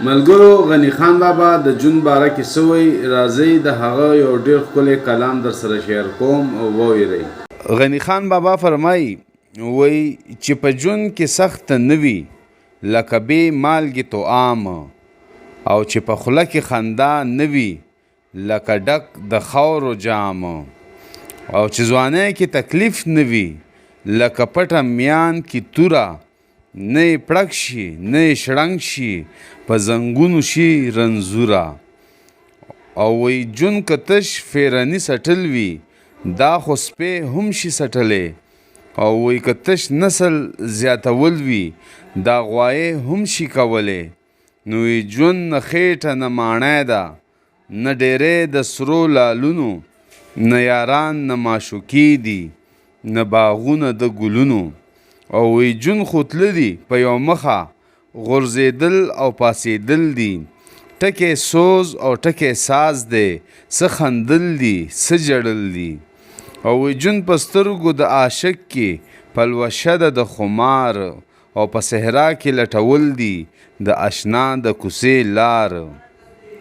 ملګرو غني خان بابا د جون باره کې څه وایي، راځئ د هغه یو ډیر ښکلی کلام درسره شیر کوم او واورئ. غني خان بابا فرمایي، وایي چې په ژوند کې سخته نه وي لکه بې مالګې طعام، او چې په خوله کې خندا نه وي لکه ډک د خاورو جام، او چې ځوانۍ کې تکلیف نه وي لکه پټه میان کې توره، نه یې پړک شي نه یې شړنګ شي په زنګونو شي رنځوره. او وایي جون که تش فیرني څټل وي دا خو سپی هم شي څټلی، او وایي که تش نسل زیاتول وي دا غوایې هم شي کولی. نو وایي ژوند نه خېټه نه ماڼۍ ده، نه ډېری د سرو لالونو، نه یاران نه معشوقې دي، نه باغونه د ګلونو. او وایي ژوند خو تله دي په یو مخه، غورځېدل او پاڅېدل دي، ټکی سوز او ټکی ساز دی، څه خندل دي څه ژړل دي. او وایي ژوند په سترګو د عاشق کې پلوشه ده د خمار، او په صحرا کې لټول دي د اشنا د کوڅې لار.